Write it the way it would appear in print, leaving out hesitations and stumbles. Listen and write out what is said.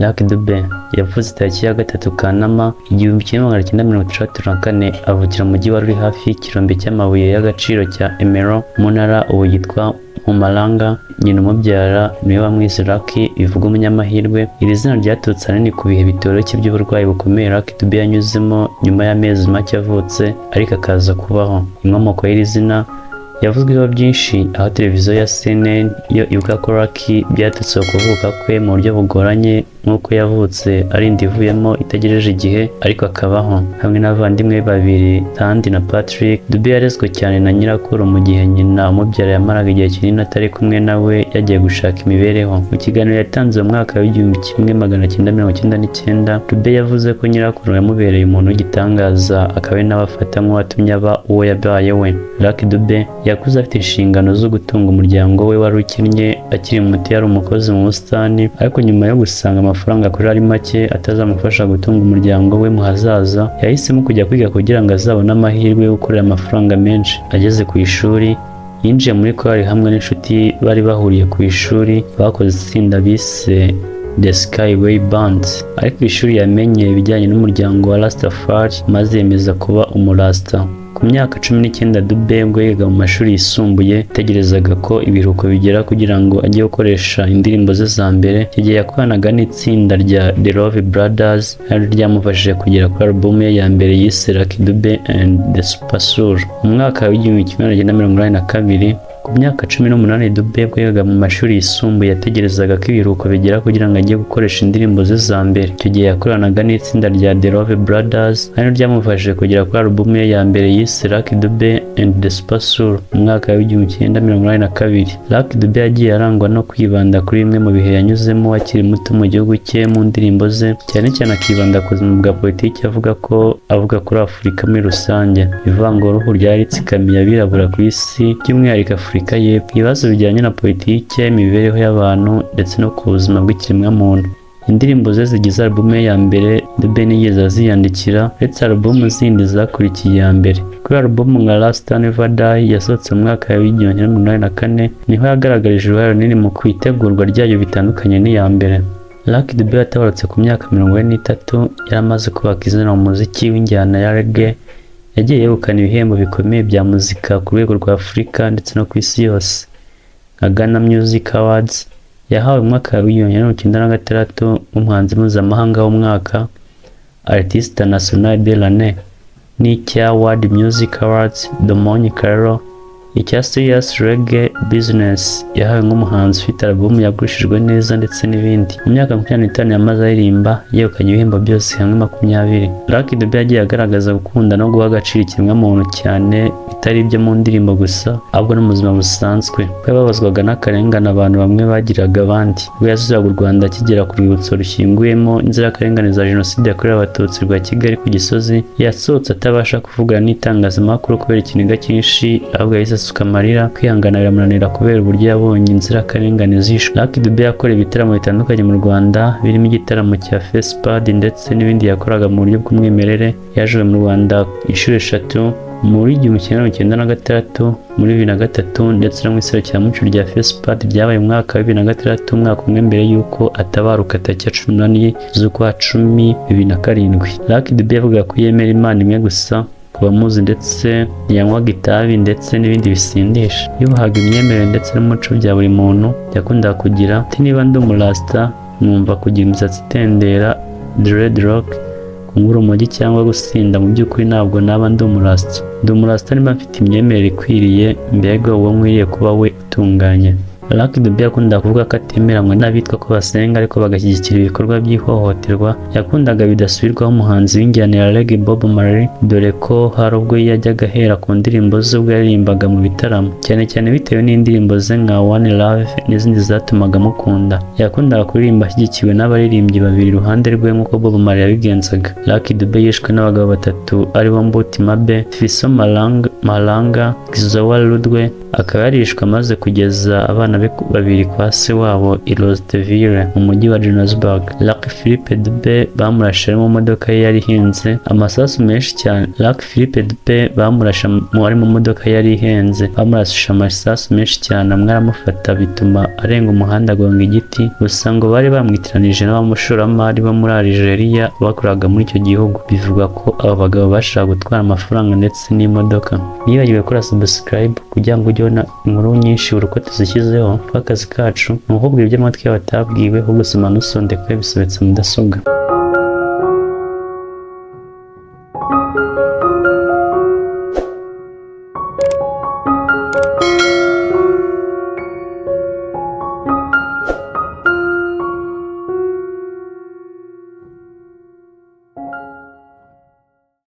Lucky Dube yavutse tariki ya 3 Kanama 1964, avukira mu mujyi wari uri hafi y'ikirombe cy'amabuye y'agaciro cya Ermelo, mu ntara ubu yitwa Mpumalanga. Nyina umubyara niwe wamwise Lucky, bivuga umunyamahirwe. Iri zina ryaturutse ahanini ku bihe bitoroshye by'uburwayi bukomeye Lucky Dube yanyuzemo nyuma y'amezi make avutse, ariko akaza kubaho. Inkomoko y'iri zina yavuzweho byinshi, aho televiziyo ya CNN yo ivuga ko Lucky byaturutse ku kuvuka kwe mu buryo bugoranye, nk'uko yavutse ari inda ivuyemo itagejeje igihe, ariko akabaho. Hamwe n'abavandimwe be babiri, Thandi na Patrick, Dube yarezwe cyane na nyirakuru mu gihe nyina umubyara yamaraga igihe kinini atari kumwe nawe, yagiye gushaka imibereho. Mu kiganiro yatanze mu mwaka wa 1999, Dube yavuze ko nyirakuru yamubereye umuntu w'igitangaza, akaba ari nawe afata nk'uwatumye aba uwo yabaye we. Lucky Dube yakuze afite inshingano zo gutunga umuryango we wari ukennye. Akiri muto yari umukozi mu busitani, ariko nyuma yo gusanga amafaranga akorera ari make atazamufasha gutunga umuryango we mu hazaza, yahisemo kujya kwiga kugira ngo azabone amahirwe yo gukorera amafaranga menshi. Ageze ku ishuri, yinjiye muri korali hamwe n'inshuti bari bahuriye ku ishuri, bakoze itsinda bise The Skyway Band. Ariko ishuri yamenye ibijyanye n'umuryango wa Rastafari, maze yemeza kuba umurasta. Ku myaka 19, Dube ubwo yigaga mu mashuri yisumbuye, yategerezaga ko ibiruhuko bigera kugira ngo ajye gukoresha indirimbo ze za mbere. Icyo gihe yakoranaga n'itsinda rya The Love Brothers, ari ryamufashije kugera kuri album ye ya mbere yise Lucky Dube and the Super Soul mu mwaka wa 1982. Ku myaka 18, Dube ubwo yigaga mu mashuri yisumbuye, yategerezaga ko ibiruhuko bigera kugira ngo ajye gukoresha indirimbo ze za mbere. Icyo gihe yakoranaga n'itsinda rya The Love Brothers, ari ryamufashije kugera kuri album ye ya mbere yise Lucky Dube and the Super Soul mu mwaka wa 1982. Lucky Dube yagiye arangwa no kwibanda kuri bimwe mu bihe yanyuzemo akiri muto mu gihugu cye mu ndirimbo ze, cyane cyane akibanda ku buzima bwa politiki, avuga ko avuga kuri Afurika muri rusange, ivanguruhu ryari ritsikamiye abirabura ku isi, by'umwihariko Afurika y'Epfo, ibibazo bijyanye na politiki, imibereho y'abantu ndetse no ku buzima bw'ikiremwamuntu. Indirimbo ze zigize album ye ya mbere, Dube ntiyigeze aziyandikira, uretse album zindi zakurikiye iya mbere. Kuri album nka Rasta Never Die yasohotse mu mwaka wa 1984, niho yagaragarije uruhare runini mu kwitegurwa ryayo, bitandukanye n'iya mbere. Lucky Dube yatabarutse ku myaka 43, yari amaze kubaka izina mu muziki w'injyana ya reggae. Yagiye yegukana ibihembo bikomeye bya muzika ku rwego rwa Afurika ndetse no ku isi yose, nka Ghana Music Awards yahawe mu mwaka wa 1996 nk'umuhanzi mpuzamahanga w'umwaka, Artiste National de l'Année, n'icya World Music Awards de Monte Carlo, icya Serious Reggae Business yahawe nk'umuhanzi ufite album yagurishijwe neza, ndetse n'ibindi. Mu myaka 25 yamaze aririmba, yegukanye ibihembo byose hamwe 20. Lucky Dube yagiye agaragaza gukunda no guha agaciro ikiremwamuntu cyane, bitari ibyo mu ndirimbo gusa, ahubwo no mu buzima busanzwe, ko yababazwaga n'akarengane abantu bamwe bagiraga abandi. Ubwo yasuraga u Rwanda, akigera ku rwibutso rushyinguyemo inzirakarengane za Jenoside yakorewe Abatutsi rwa Kigali ku Gisozi, yasohotse atabasha kuvugana n'itangazamakuru kubera ikiniga cyinshi, ahubwo yahise asuka amarira, kwihangana biramunanira kubera uburyo yabonye inzirakarengane zishwe. Lucky Dube yakoreye ibitaramo bitandukanye mu Rwanda, birimo igitaramo cya FESPAD ndetse n'ibindi yakoraga mu buryo bw'umwimerere. Yaje mu Rwanda inshuro eshatu, muri 1996, muri 2003 ndetse no mu iserukiramuco rya FESPAD ryabaye mu mwaka wa 2006, umwaka umwe mbere y'uko atabaruka, tariki ya 18 z'ukwa 10 2007. Lucky Dube yavugaga ko yemera Imana imwe gusa ku bamuzi, ndetse ntiyanywaga itabi ndetse n'ibindi bisindisha. Yubahaga imyemerere ndetse n'umuco bya buri muntu. Yakundaga kugira ati: "Niba ndi umurasita, mwumva kugira imisatsi itendera, dreadlock, kunywa urumogi cyangwa gusinda, mu by'ukuri ntabwo naba ndi umurasita. Ndi umurasita niba mfite imyemerere ikwiriye, mbega uwo nkwiriye kuba we, utunganye." Lucky Dube yakundaga kuvuga ko atemeranywa n'abitwa ko basenga ariko bagashyigikira ibikorwa by'ihohoterwa. Yakundaga bidasubirwaho umuhanzi w'injyana ya reggae Bob Marley, dore ko hari ubwo yajyaga ahera ku ndirimbo ze ubwo yaririmbaga mu bitaramo, cyane cyane bitewe n'indirimbo ze nka One Love n'izindi zatumaga amukunda. Yakundaga kuririmba ashyigikiwe n'abaririmbyi babiri iruhande rwe, nk'uko Bob Marley yabigenzaga. Lucky Dube yishwe n'abagabo batatu, aribo Mbuti Mabe, Fiso Malanga, Gizowa Ludwe. Akaba yarishwe amaze kugeza abana be babiri kwa se wabo i Roseville mu mujyi wa Johannesburg. Lucky Philip Dube bamurashe ari mu modoka ye yari ihenze amasasu menshi cyane. Lucky Philip Dube bamurashe ari mu modoka yari ihenze, bamurashe amasasu menshi cyane, amwe aramufata bituma arenga umuhanda agonga igiti. Gusa ngo bari bamwitiranije n'abamushoramari bo muri Algeria bakoraga muri icyo gihugu. Bivugwa ko abo bagabo bashaka gutwara amafaranga ndetse n'imodoka. Nibagiwe gukora subscribe kugira ngo ujye ubona inkuru nyinshi buri uko tuzishyizeho, kuko akazi kacu ni ukubwira ibyo amatwi yawe atabwiwe, ahubwo soma ntusondekwe bisobetse mudasobwa.